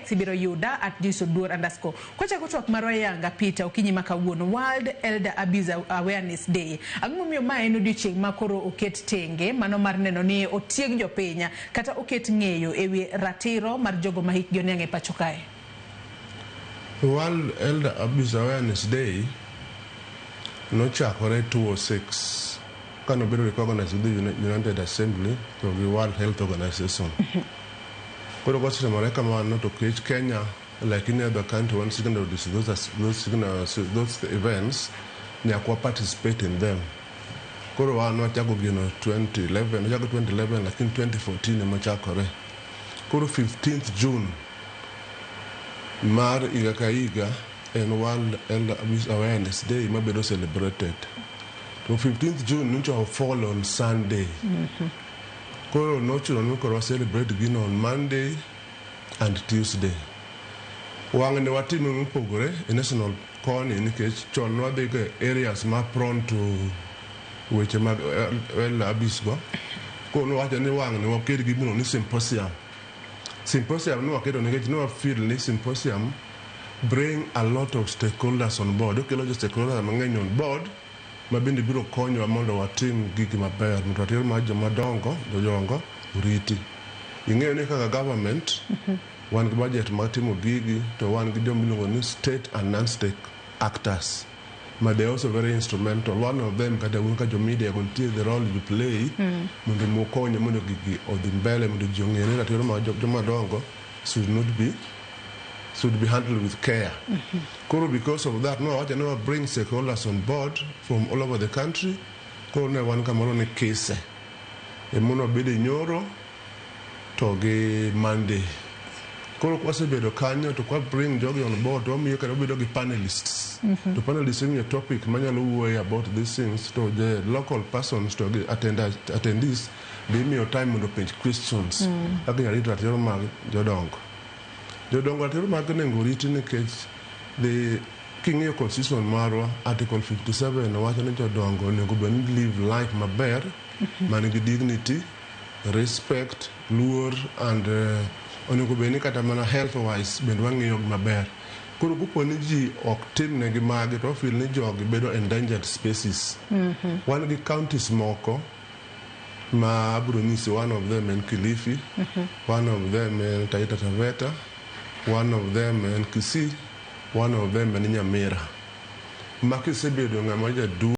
X ibiro yuda @JoyceOduor_. Kwachako twak marwa yanga Peter okinyi ma kawuono, World Elder Abuse Awareness Day. Ang'o momiyo ma en odiochieng' ma koro oket tenge mano mar neno ni otieg jopiny kata oket ng'eyo ewi ratiro mar jogo ma hikgi oniang' e pacho kae? World Elder Abuse Awareness Day nochakore 2006 kanobedo recognized with the United Assembly to gi World Health Organization. Koro kosetimore kamano to kech Kenya, like any other country, wan signatories to those events, nyaka wa participate in them. Koro wan wachako gino 2011, wachako 2011, lakini 2014 ema chakore. Koro 15th June mar higa ka higa en World Elder Abuse Awareness Day mabedo celebrated. To 15th June nyocha fall on Sunday. Koro nochuno ni koro wa celebrate gino on Monday and Tuesday. Wang'ni watime mopogore e national koni nikech chon nwadhi ga areas ma prone to weche mag elder abuse go. Koro nwawacho ni wang'ni waket gimiluongo ni symposium. Symposium ne waketo nikech ne wa feel ni symposium bring a lot of stakeholders on board. Okelo jo stakeholders mang'eny on board ma bende biro konyowa mondo watim gigi maber mondo ratiro mar joma dongo jodongo oriti. Ing'eyo ni kaka government wan gi budget mar timo gigi to wan gi joma iluongo ni state and non-state actors ma they are also very instrumental. One of them, kata un ka jo media go, nitie the role you play mondo mukony mondo gigi odhi mbele, mondo ji ong'e ni ratiro mar joma dongo should not be should be handled with care. Koro because of that, no wacho ni wa bring stakeholders on board from all over the country. Koro ne wan kamoro ni Kise. Emono wabedo nyoro to gi Monday. Koro kwasebedo kanyo to kwa bring jogi on board to wamiyo kata wabedo gi panelists. To panelists imiyo topic manyalo wuoye about these things, to the local persons to gi attendees be imiyo time mondo openj questions kaka inyalo rit ratiro mag jodongo. Jodongo ratiro mag onego oriti nikech the king'iyo constitution marwa, article 57 wacho ni jodongo onego bed ni live life maber man gi dignity, respect, luor and onego bed ni kata mana health wise bende wang'iyo gi maber. Koro kopo ni ji ok timnegi magi to feel ni jogi bedo endangered species. Wan gi counties moko ma abiro nyisi. One of them en Kilifi, one of them en Taita Taveta, one of them en Kisii, one of them en Nyamira. Ma kisebedo ng'ama jaduong'